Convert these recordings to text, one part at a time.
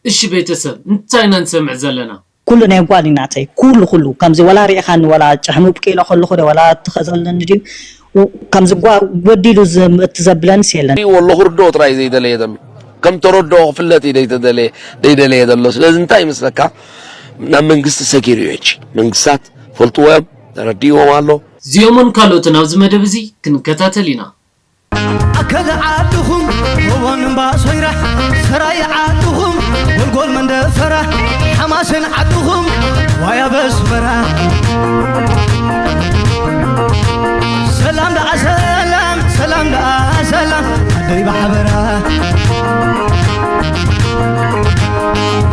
እሺ ቤተሰብ እንታይ ኢና ንሰምዕ ዘለና? ኩሉ ናይ ጓል እዩ ናተይ ኩሉ ኩሉ ከምዚ ወላ ሪኢኻኒ ወላ ጭሕሙ ብቂሎ ከለኹ ዶ ወላ ትኸዘለኒ ድዩ ከምዚ ጓ ወዲሉ ዝም- እቲ ዘብለንስ የለን። ወሎ ክርድኦ ጥራይ ዘይደለየ ዘሎ ከም ተረድኦ ክፍለጥ እዩ ዘይተደለየ ዘይደለየ ዘሎ ስለዚ እንታይ ይመስለካ ናብ መንግስቲ ሰጊሩ እዩ ሕጂ መንግስታት ፈልጥዎ እዮም ተረዲእዎም ኣሎ እዚኦምን ካልኦትን ኣብዚ መደብ እዚ ክንከታተል ኢና። ኣከለ ዓድኹም ወዋን እምባ ሶይራ ሰራይ ዓድኹም ጎልጎል መንደፈራ ሓማሴን ዓድኹም ዋያ በስመራ ሰላም ደኣ ሰላም ሰላም ደኣ ሰላም ዓደይ ብሓበራ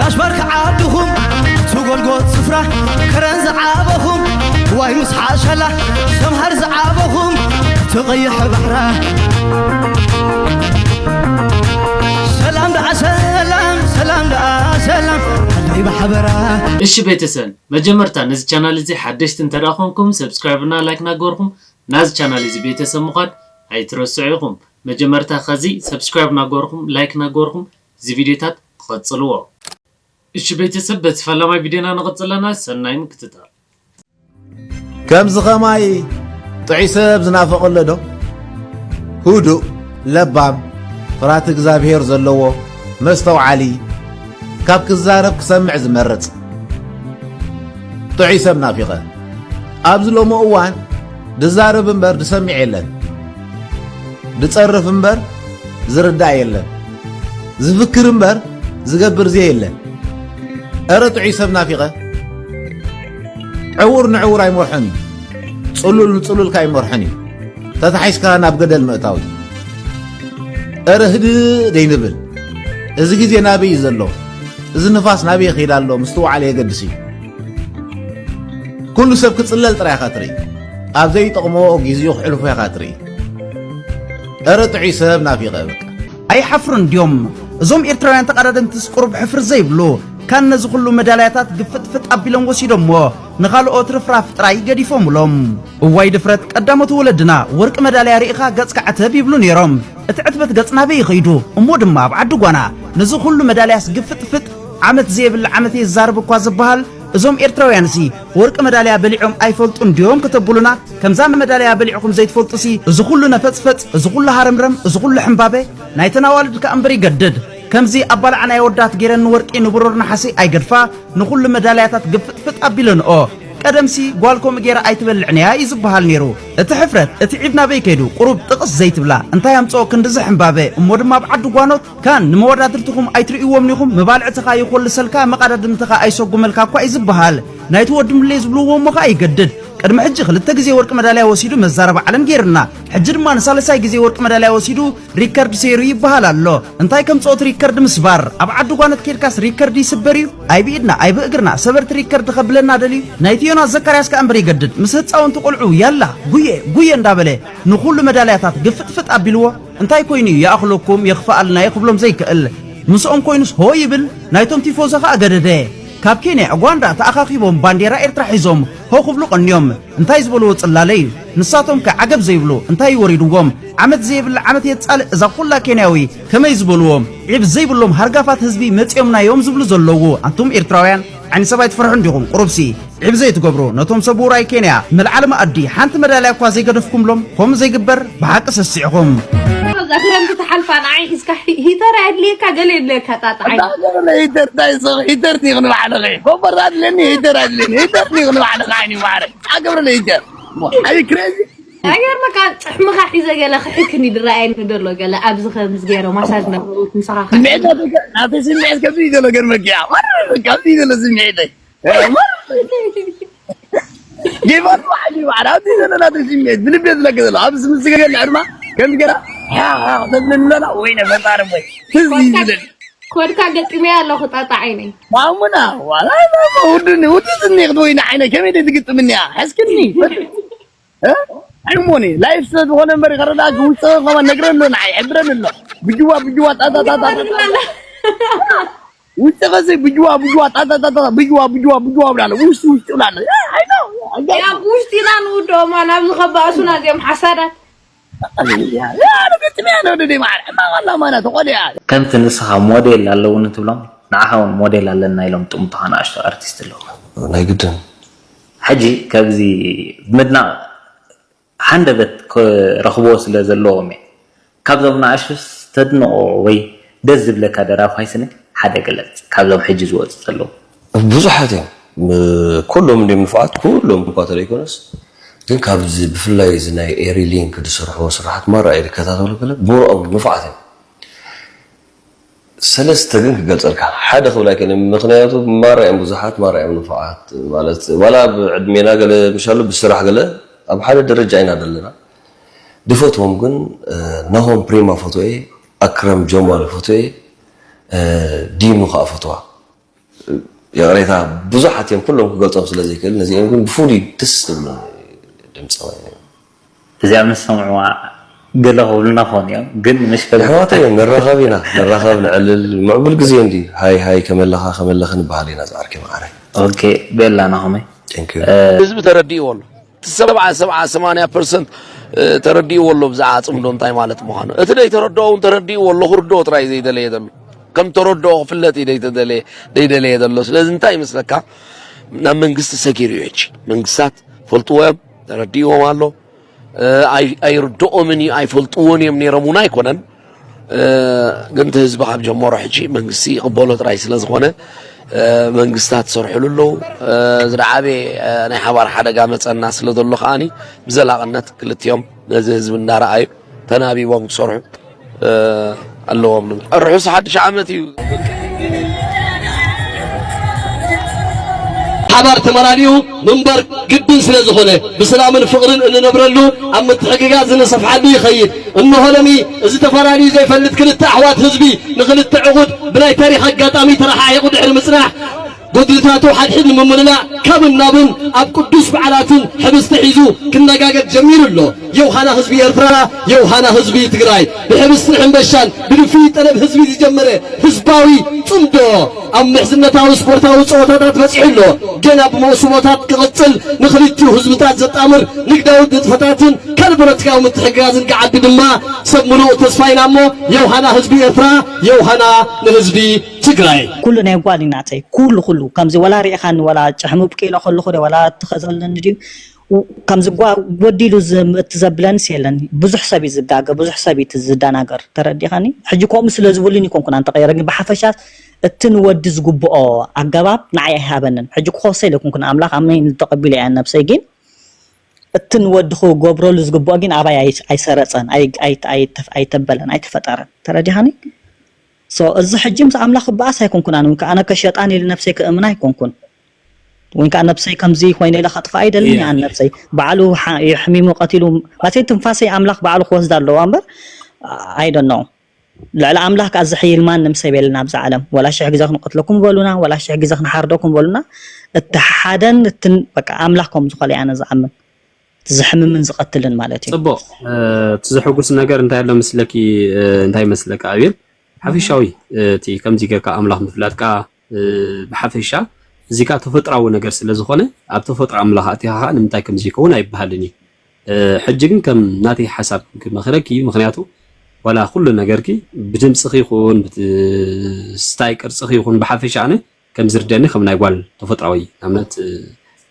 ጋሽ ባርክ ዓድኹም ትጎልጎል ስፍራ ከረን ዝዓበኹም ዋይ ምስ ሓሸላ ሰምሃር ዝዓበኹም ትቐይሕ ባሕራ ሰላም ደኣ ሰላም ሰላም ደኣ ሰላም ዓደይ ብሓበራ እሺ ቤተሰብ መጀመርታ ነዚ ቻናል እዚ ሓደሽቲ እንተደኣ ኮንኩም ሰብስክራይብ እና ላይክ ናገርኩም ናዚ ቻናል እዚ ቤተሰብ ምዃን ኣይትረስዑ ኢኹም መጀመርታ ከዚ ሰብስክራይብ ናገርኩም ላይክ ናገርኩም እዚ ቪዲዮታት ትቐጽልዎ እሺ ቤተሰብ በቲ ፈላማይ ቪዲዮና ንቐጽለና ሰናይ ምክትታል ከምዚ ኸማይ ጥዑይ ሰብ ዝናፈቐ ኣሎ ዶ? ህዱእ፣ ለባም፣ ፍርሃት እግዚኣብሄር ዘለዎ፣ መስተውዓሊ፣ ካብ ክዛረብ ክሰምዕ ዝመርጽ ጥዑይ ሰብ ናፊቐ። ኣብዚ ሎሚ እዋን ድዛረብ እምበር ድሰምዕ የለን፣ ድጸርፍ እምበር ዝርዳእ የለን፣ ዝፍክር እምበር ዝገብር ዘየለ። እረ ጥዑይ ሰብ ናፊቐ። ዕውር ንዕውር ኣይመርሖን እዩ። ጽሉል ንጽሉል ከኣ ኣይመርሖን እዩ። ተታሒዝካ ናብ ገደል ምእታው እዩ። እረ ህድእ ደይንብል። እዚ ግዜ ናበይ እዩ ዘሎ? እዚ ንፋስ ናበይ ይኸይድ ኣሎ? ምስትውዓል የገድስ እዩ። ኩሉ ሰብ ክጽለል ጥራይ ኢኻ ትርኢ። ኣብ ዘይጠቕሞ ግዜኡ ክሕልፎ ኢኻ ትርኢ። እረ ጥዑይ ሰብ ናፊቐ በቃ። ኣይሓፍሩን ድዮም እዞም ኤርትራውያን ተቐዳደምትስ ቁሩብ ሕፍር ዘይብሉ ካን ነዚ ኩሉ መዳልያታት ግፍጥፍጥ ኣቢሎም ወሲዶሞ ንኻልኦት ርፍራፍ ጥራይ ገዲፎምሎም እዋይ ድፍረት ቀዳሞት ወለድና ወርቂ መዳልያ ርኢኻ ገጽካ ዕተብ ይብሉ ነይሮም እቲ ዕትበት ገጽ ናበይ ይኸይዱ እሞ ድማ ኣብ ዓዲ ጓና ነዚ ኩሉ መዳልያስ ግፍጥፍጥ ዓመት ዘየብላ ዓመት እየ ዝዛረብ እኳ ዝበሃል እዞም ኤርትራውያንሲ ወርቂ መዳልያ በሊዖም ኣይፈልጡን ድዮም ከተብሉና ከምዛ መዳልያ በሊዕኹም ዘይትፈልጡሲ እዚ ኩሉ ነፈጽፈጽ እዚ ኩሉ ሃረምረም እዚ ኩሉ ሕምባበ ናይተን ኣዋልድ ከኣ እምበር ይገድድ ከምዚ ኣባላዕናይ ኣወዳት ጌረን ንወርቂ ንብሩር ነሓሲ ኣይገድፋ ንኹሉ መዳልያታት ግፍጥፍጥ ኣቢለንኦ ቀደምሲ ጓል ከምኡ ጌራ ኣይትበልዕን እያ እዩ ዝበሃል ነይሩ እቲ ሕፍረት እቲ ዒብ ናበይ ከይዱ ቁሩብ ጥቕስ ዘይትብላ እንታይ ኣምጽኦ ክንድዚ ሕምባበ እሞ ድማ ኣብ ዓዲ ጓኖት ካን ንመወዳድርትኹም ኣይትርእይዎም ኒኹም መባልዕትኻ ይኾልሰልካ መቓዳድምትኻ ኣይሰጉመልካ እኳ እዩ ዝበሃል ናይቲ ወዲ ምሌ ዝብልዎ እሞ ኸኣ ይገድድ ቅድሚ ሕጂ ክልተ ግዜ ወርቂ መዳልያ ወሲዱ መዛረቢ ዓለም ጌርና ሕጂ ድማ ንሳልሳይ ግዜ ወርቂ መዳልያ ወሲዱ ሪከርድ ሰይሩ ይበሃል ኣሎ እንታይ ከምጽኦት ሪከርድ ምስባር ኣብ ዓዲ ጓነት ኬድካስ ሪከርድ ይስበር እዩ ኣይብኢድና ኣይብእግርና ሰበርቲ ሪከርድ ኸብለና ደልዩ ናይቲ ዮናስ ዘካርያስ ከኣ እምበር ይገድድ ምስ ህጻውንቲ ቆልዑ ያላ ጉየ ጉየ እንዳበለ ንኹሉ መዳልያታት ግፍጥፍጥ ኣቢልዎ እንታይ ኮይኑ እዩ ይኣኽለኩም የኽፍኣልና እዩ ክብሎም ዘይክእል ምስኦም ኮይኑስ ሆ ይብል ናይቶም ቲፎዞ ኸኣ ገደደ ካብ ኬንያ ኡጋንዳ ተኣኻኺቦም ባንዴራ ኤርትራ ሒዞም ሆ ክብሉ ቀንዮም እንታይ ዝበልዎ ጽላለ እዩ ንሳቶም ከ ዓገብ ዘይብሉ እንታይ ይወሪድዎም ዓመት ዘየብላ ዓመት የጻልእ እዛ ኩላ ኬንያዊ ከመይ ዝበልዎም ዒብ ዘይብሎም ሃርጋፋት ህዝቢ መጺኦምና እዮም ዝብሉ ዘለዉ ኣንቱም ኤርትራውያን ዓይኒ ሰብ ኣይትፈርሑ እንዲኹም ቁሩብሲ ዒብ ዘይትገብሩ ነቶም ሰብ ውራይ ኬንያ መልዓሊ መኣዲ ሓንቲ መዳልያ እኳ ዘይገደፍኩምሎም ከምኡ ዘይግበር ብሓቂ ሰሲዕኹም። ኣብዛ ክረምቲ ትሓልፋ ንዓይ ሒዝካ ሂተር ኣየድልየካ ገለ የድልየካ ጣጣዓይ። ኣገብረለ ሂተር እንታይ ስቕ ሂተር ኒኽ ንባዕልኺ ኮምበር ኣድለኒ ሂተር ኣድለኒ ሂተር ኒኽ ንባዕልኺ ዓይኒ ማዕረ ኣገብረለ ሂተር ኣይ ክሬዚ ኣይገርመካ ጭሕምኻ ሒዘ ገለ ክሕክን ይድረኣየኒ ደሎ ገለ ኣብዚ ከምዚ ገይረ ማሳጅ ነበሩት ምሳኻ ስምዒት ናተይ ስምዒት ከምዚ እዩ ዘሎ ገርመኪ ከምዚ እዩ ዘሎ ስምዒተይ ጌባሉ ዓሊ ባዕላ ኣብዚ ዘሎ ናተይ ስምዒት ብልቤ ዝለገ ዘሎ ኣብዚ ምስ ዝገለ ዕድማ ከም ገራ ተብለኒ ሎና ወይነ ፈጣሪ ወይ ትዝ ይብለኒ ኮድካ ገጢመያ ኣለኹ ጣጣ ዓይነይ ማሙና ዋላ ውድኒ ውድትኒ ክትወይኒ ዓይነ ከመይ ትግጥምኒ እያ ሕዝክኒ ኣይሞኒ ላይፍ ስለ ዝኾነ እምበር ከረዳእኪ ውስጠ ከማ ነግረኒ ኣሎ ንዓይ ሕብረኒ ኣሎ ብጅዋ ብጅዋ ጣጣጣጣ ውስጠ ከዚ ብጅዋ ብጅዋ ጣጣጣጣ ብጅዋ ብጅዋ ብጅዋ ብላለ ውስጥ ውስጥ ብላለ ውሽጢና ንውድኦማ ናብዚ ከባእሱና እዚኦም ሓሳዳት ገጥሚያ ነው ደደ ማዓር ሕማቕ ኣላ ማና ተቆሊያ ከምቲ ንስኻ ሞዴል ኣለውኒ ትብሎም ንዓኻ እውን ሞዴል ኣለና ኢሎም ጥምቱኻ ንኣሽቱ ኣርቲስት ኣለዉ። ናይ ግድን ሕጂ ካብዚ ምድናቕ ሃንደበት ክረኽብዎ ስለ ዘለዎም እየ። ካብዞም ንኣሽቱ ተድንቖ ወይ ደስ ዝብለካ ደራፋይ ስኒ ሓደ ግለጽ፣ ካብዞም ሕጂ ዝወፁ ዘለዉ። ብዙሓት እዮም። ም- ኩሎም እንዲም ንፉዓት፣ ኩሎም እኳ ተለይኮነስ፣ ግን ካብዚ ብፍላይ እዚ ናይ ኤሪ ሊንክ ዝሰርሕዎ ስራሓት ማራ እየ ዝከታተሎ ገለ ብርኦም ንፉዓት እዮም። ሰለስተ ግን ክገልጸልካ ሓደ ክብል ኣይክእልን፣ ምክንያቱ ማራ እዮም ብዙሓት፣ ማራ እዮም ንፉዓት። ማለት ዋላ ብዕድሜና ገለ ምሻሉ ብስራሕ ገለ ኣብ ሓደ ደረጃ ኢና ዘለና። ድፈትዎም ግን እ፣ ናሆም ፕሪማ ፈትወ፣ ኣክረም ጀማል ፈትወ፣ እ፣ ዲኑ ከዓ ፈትዋ። ይቕሬታ ብዙሓት እዮም፣ ኩሎም ክገልጾም ስለ ዘይክእል፣ ነዚኦም ግን ብፍሉይ ደስ ዝብሉ ድምፃውያን እዮም። እዚኣ ምስ ሰምዕዋ ገለ ክብሉና ኾን እዮም፣ ግን ምሽ ከም ኣሕዋተይ እዮም፣ ንራኸብ ኢና፣ ንራኸብ፣ ንዕልል። ምዕቡል ግዜ እንዲ ሃይ ሃይ፣ ከመለኻ ከመለኽን በሃል ኢና ዝዓርከ መዓረ። ኦኬ፣ ቤላ ናሆመይ። Thank you። ህዝቢ ተረዲእዎ ኣሎ። እቲ ሰብዓ ሰብዓ ሰማንያ ፐርሰንት ተረዲእዎ ኣሎ ብዛዕባ ፅምዶ እንታይ ማለት ምዃኑ። እቲ ዘይተረድኦ እውን ተረዲእዎ ኣሎ፣ ክርድኦ ጥራይ ዘይደለየ ዘሎ። ከም ተረድኦ ክፍለጥ እዩ ዘይተደለየ ዘይደለየ ዘሎ። ስለዚ እንታይ ይመስለካ? ናብ መንግስቲ ሰጊሩ እዩ ሕጂ። መንግስታት ፈልጥዎ እዮም፣ ተረዲእዎም ኣሎ። ኣይ- ኣይርድኦምን እዩ፣ ኣይፈልጥዎን እዮም ነይሮም እውን ኣይኮነን። ግን እቲ ህዝቢ ካብ ጀመሮ ሕጂ መንግስቲ ይቕበሎ ጥራይ ስለ ዝኾነ መንግስታት ይሰርሕሉ ኣለዉ። ዝረዓበ ናይ ሓባር ሓደጋ መፀና ስለ ዘሎ ከዓኒ ብዘላቕነት ክልቲኦም ነዚ ህዝቢ እናረኣዩ ተናቢቦም ክሰርሑ ኣለዎም ንብል። ርሑስ ሓድሽ ዓመት እዩ። ሓባር ተመላሊኡ ምንባር ግድን ስለ ዝኾነ ብሰላምን ፍቕርን እንነብረሉ ኣብ ምትሕግጋዝ እንሰፍሓሉ ይኸይድ። እንሆ ሎሚ እዚ ተፈላልዩ ዘይፈልጥ ክልተ ኣሕዋት ህዝቢ ንኽልተ ዕቑድ ብናይ ታሪኽ ኣጋጣሚ ተረሓሒቑ ድሕሪ ምጽናሕ ጎድልታቱ ሓድሕድ ንምምላእ ካብን ናብን ኣብ ቅዱስ በዓላትን ሕብስቲ ሒዙ ክነጋገድ ጀሚሩ ኣሎ። የውሃና ህዝቢ ኤርትራ፣ የውሃና ህዝቢ ትግራይ። ብሕብስትን ሕንበሻን ብድፍይ ጠለብ ህዝቢ ዝጀመረ ህዝባዊ ጽምዶ ኣብ ምሕዝነታዊ ስፖርታዊ ጸወታታት በጺሑ ኣሎ። ገና ብመውስቦታት ክቕጽል ንኽልቲኡ ህዝብታት ዘጣምር ንግዳዊ ንጥፈታትን ካልእ ፖለቲካዊ ምትሕግጋዝን ክዓቢ ድማ ሰብ ምሉእ ተስፋ ኢና እሞ የውሃና ህዝቢ ኤርትራ፣ የውሃና ንህዝቢ ትግራይ። ኩሉ ናይ ጓል እዩ ናተይ። ኩሉ ኩሉ ከምዚ ወላ ሪኢኻኒ ወላ ጭሕሚ ብቅ ኢለ ከለኹ ዶ ወላ ትኸዘለኒ ድዩ ከምዚ ጓ ወዲሉ ዝም እቲ ዘብለንስ የለን። ብዙሕ ሰብ እዩ ዝጋገ፣ ብዙሕ ሰብ እዩ እቲ ዝደናገር። ተረዲኻኒ? ሕጂ ከምኡ ስለ ዝብሉን ይኮንኩን ኣንተ ቀይረ ግን ብሓፈሻ እቲ ንወዲ ዝግብኦ ኣገባብ ንዓይ ኣይሃበንን። ሕጂ ክኸሰ ኢለ ኩንኩን ኣምላኽ ኣመይ ተቐቢለ እያ ነብሰይ ግን እቲ ንወዲ ክገብረሉ ዝግብኦ ግን ኣባይ ኣይ- ኣይሰረጸን ኣይ- ኣይ- ኣይተ- ኣይተበለን ኣይተፈጠረን። ተረዲኻኒ? So እዚ ሕጂ ምስ ኣምላኽ ክበኣስ ኣይኮንኩን ኣነ እውን ከኣ ኣነ ከሸጣን ኢለ ነብሰይ ክእምና ኣይኮንኩን። ወይ ከዓ ነብሰይ ከምዚ ኮይነ ኢለ ከጥፋ ኣይደልን እያ ነብሰይ ባዕሉ የሕሚሙ ቀቲሉ ማለተይ ትንፋሰይ ኣምላኽ ባዕሉ ክወስዳ ኣለዋ እምበር I don't know ልዕሊ ኣምላኽ ከዓ ዝሕይል ማንም ሰብ የለን ኣብዚ ዓለም ወላ ሽሕ ግዜ ክንቀትለኩም በሉና ወላ ሽሕ ግዜ ክንሓርደኩም በሉና እቲ ሓደን እትን በቃ ኣምላኽ ከም ዝኾነ ኣነ ዝኣምን እቲ ዝሕምምን ዝቐትልን ማለት እዩ ፅቡቕ እቲ ዘሐጉስ ነገር እንታይ ኣሎ መስለኪ እንታይ መስለካ ኣብየል ሓፈሻዊ እቲ ከምዚ ጌርካ ኣምላኽ ምፍላጥካ ብሓፈሻ እዚ ከዓ ተፈጥራዊ ነገር ስለ ዝኾነ ኣብ ተፈጥሮ ኣምላኽ ኣቲኻ ከዓ ንምንታይ ከምዚ ይከውን ኣይበሃልን እዩ ሕጂ ግን ከም ናተይ ሓሳብ ክመኽረኪ ምክንያቱ ዋላ ኩሉ ነገርኪ ብድምፅኺ ይኹን ብስታይ ቅርፅኺ ይኹን ብሓፈሻ ኣነ ከም ዝርደኒ ከም ናይ ጓል ተፈጥራዊ ንኣብነት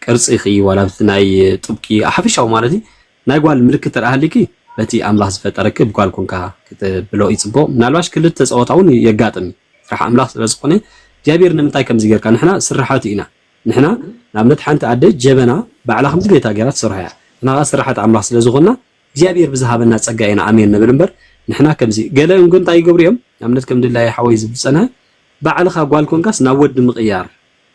ቅርፂኺ ዋላ ብቲ ናይ ጡብኪ ሓፈሻዊ ማለት እዩ ናይ ጓል ምልክት ተረኣ ሃሊኪ በቲ ኣምላኽ ዝፈጠረኪ ብጓል ኮንካ ክትብሎ ይፅቡቕ ምናልባሽ ክልተ ፀወታ እውን የጋጥም እዩ ስራሕ ኣምላኽ ስለ ዝኾነ እግዚኣብሔር ንምንታይ ከምዚ ጌርካ ንሕና ስራሓቱ ኢና ንሕና ንኣብነት ሓንቲ ኣደ ጀበና ባዕላ ከም ድሌታ ጌራ ትሰርሖ እያ ንሕና ከዓ ስራሓት ኣምላኽ ስለ ዝኾንና እግዚኣብሔር ብዝሃበና ጸጋ ኢና ኣሜን ንብል እምበር ንሕና ከምዚ ገለ እውን እንታይ ይገብሩ እዮም ንኣብነት ከም ድላይ ሓወይ ዝብል ዝጸንሐ ባዕልኻ ጓል ኮንካስ ናብ ወዲ ምቕያር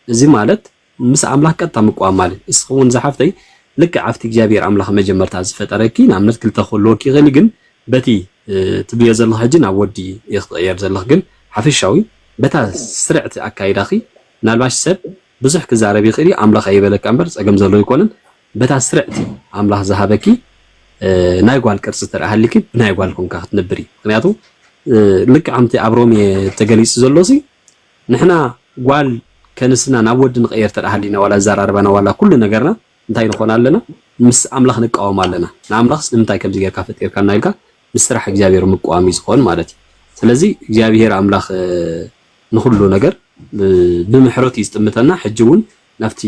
እዚ ማለት ምስ ኣምላኽ ቀጥታ ምቋም ማለት እስኺ እውን ዝሓፍተይ ልክዕ ኣብቲ እግዚኣብሔር ኣምላኽ መጀመርታ ዝፈጠረኪ ንኣብነት ክልተ ክህልወኪ ይኽእል ግን በቲ ትብልዮ ዘለኺ ሕጂ ናብ ወዲ ኢኺ ትቕየር ዘለኺ ግን ሓፈሻዊ በታ ስርዕቲ ኣካይዳኺ ምናልባሽ ሰብ ብዙሕ ክዛረብ ይኽእል እዩ ኣምላኽ ኣይበለካ እምበር ጸገም ዘሎ ኣይኮነን በታ ስርዕቲ ኣምላኽ ዝሃበኪ ናይ ጓል ቅርፂ ተረኣ ሃሊኪ ብናይ ጓል ኮንካ ክትነብር እዩ ምክንያቱ ልክዕ ከምቲ ኣብ ሮሜ ተገሊፁ ዘሎ ሲ ንሕና ጓል ከንስና ናብ ወዲ ንቀየር ተረኣ ሃሊና ዋላ ኣዘራርባና ዋላ ኩሉ ነገርና እንታይ ንኾን ኣለና ምስ ኣምላኽ ንቃወም ኣለና ንኣምላኽስ ንምንታይ ከምዚ ጌርካ ፈጢርካና ኢልካ ምስ ስራሕ እግዚኣብሔር ምቋም እዩ ዝኾን ማለት እዩ ስለዚ እግዚኣብሔር ኣምላኽ ንኹሉ ነገር ብ- ብምሕረት እዩ ዝጥምተና። ሕጂ እውን ናብቲ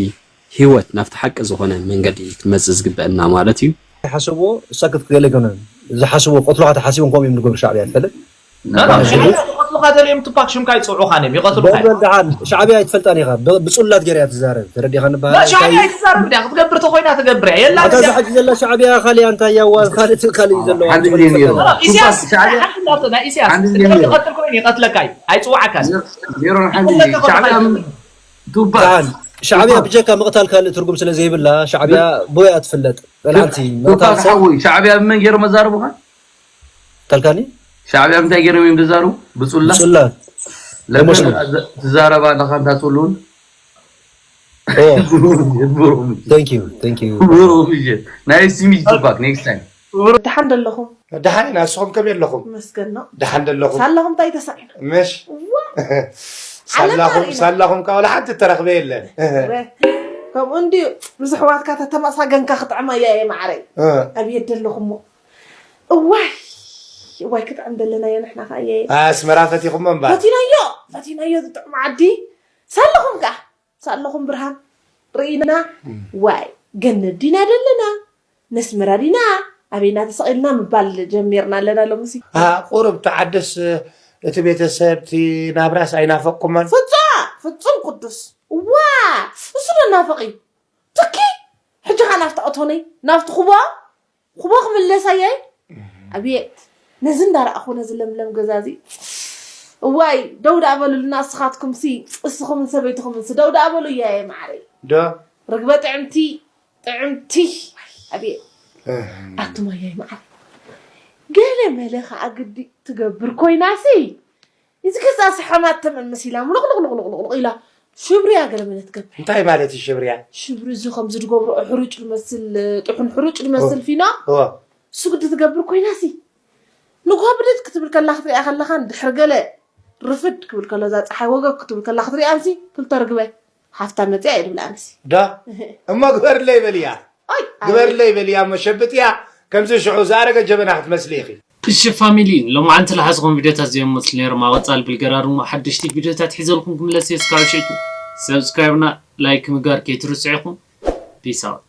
ህይወት ናብቲ ሓቂ ዝኾነ መንገዲ እዩ ክንመጽእ ዝግበአና ማለት እዩ። ሓሰብዎ እሳ ክትክእል ኣይኮነን ዝሓስብዎ ቀትሉካ ተሓሲቦም ከምኡ እዮም ዝገብሩ ሻዕብያ ትፈልጥ ሻዕብያ ክቐትሉካ ደልዮም ቱፓክ ሽምካ ይፅውዑኻን እዮም ይቐትሉካ እዮም። በል ደሓን ሻዕብያ ኣይትፈልጣን ኢኻ ብ- ብፁላት ገይራ እያ ትዛረብ ተረዲኻኒ ላ በሃላይ ሻዕብያ እንታይ ኣይትዛረብ ድያ ክትገብር ተኾይና ትገብር እያ የላ ኣታ እዛ ሕጂ ዘላ ሻዕብያ ካልእ ኣንታ እያዋ ካልእ ካልእ እዩ ዘለዋ ሓንቲ ሚልዮን ነይሩ። ኢሳያስ ሻዕብያ ሓንቲ ናቶ ናይ ኢሳያስ ሓንቲ ሚልዮን ነይሩ። ይቐትል ኮይኑ ይቐትለካ እዩ ኣይፅዋዕካን ሜሮን ሓንቲ ሻዕብያ ቱባ ሻዕብያ ብጀካ ምቕታል ካልእ ትርጉም ስለ ዘይብላ ሻዕብያ ብወያ ትፍለጥ በልዓንቲ ቱባ ሓወይ ሻዕብያ ብመን ገይሮም ኣዛርቡኻ ተልካኒ ሻዕብያ እንታይ ገይሮም እዮም ዝዛረቡ ብፁላ ብፁላ ለምን ትዛረባ ኣለኻ እንታ ፅሉን Thank you, thank you. ናይ ስሚት ቱባክ next time ደሓን ደለኹም ደሓን ኢና ንስኹም ከመይ ኣለኹም መስገን ነው ደሓን ደለኹም ሳለኹም እንታይ ተሳዒ ምሽ ሳላኹም ሳላኹም ካብ ወላ ሓንቲ ተረኽበ የለን ከምኡ እንዲ ብዙሕዋትካ ተተመሳገንካ ክጥዕማ እያ እየ ማዕረይ ኣብየት ደለኹሞ እዋይ እዋይ ክጥዕም ደለናዮ ንሕና ከ እየ ኣስመራ ፈቲኹሞ እምበር ፈቲናዮ ፈቲናዮ ዝጥዕሙ ዓዲ ሳለኹም ከ ሳለኹም ብርሃን ርኢና ዋይ ገነት ዲና ደለና ነስመራ ዲና ኣበይና ተሰቒልና ምባል ጀሚርና ኣለና ሎምሲ ቁሩብ ተዓደስ እቲ ቤተሰብ እቲ ናብራስ ኣይናፈቅኩማን ፍጹም ፍጹም ቅዱስ እዋ እሱ ዶ ናፈቕ እዩ ትኪ ሕጂ ኸ ናፍቲ ኣቶነይ ናፍቲ ኩቦ ኩቦ ክምለስ ኣየ ኣብየት ነዚ እንዳረኣኹ ነዚ ለምለም ገዛ እዚ እዋይ ደው ደኣ በሉልና እስኻትኩም ሲ እስኹምን ሰበይትኹምን ሲ ደው ደኣ በሉ እያየ ማዕረይ ዶ ርግበ ጥዕምቲ ጥዕምቲ ኣብየት ኣቱም ኣያይ መዓር ገለ መለ ከዓ ግዲ ትገብር ኮይና ሲ እዚ ገዛ ሰሓማት ተመን መሲላ ሙሉቕሉቕሉቕሉቕ ኢላ ሽብርያ ገለ መለ ትገብር እንታይ ማለት እዩ ሽብርያ ሽብሪ እዚ ከምዚ ዝገብርኦ ሕሩጭ ዝመስል ጥሑን ሕሩጭ ዝመስል ፊኖ እወ እሱ ግዲ ትገብር ኮይና ሲ ንግሆ ብድድ ክትብል ከላ ክትሪኣ ከለኻን ድሕሪ ገለ ርፍድ ክብል ከሎ እዛ ፀሓይ ወገግ ክትብል ከላ ክትሪኣን ሲ ክልተ ርግበ ሓፍታ መፅያ እየ ድብል ኣነሲ ዳ እሞ ግበርለይ በልያ ኣይ ግበርለይ በልያ እሞ ሸብጥያ ከምዚ ሽዑ ዝኣረገ ጀበና ክትመስሊ ኢኺ እሺ ፋሚሊ ሎማዓንቲ ዝሓዝኹም ቪድዮታት እዚኦም መስሉ ነይሮም ኣብ ቀፃሊ ብልገራር እሞ ሓደሽቲ ቪድዮታት ሒዘልኩም ክምለስ እየ እስካብ ሸይቱ ሰብስክራይብና ላይክ ምግባር ከይትርስዑ ኢኹም ፒስ ኣውት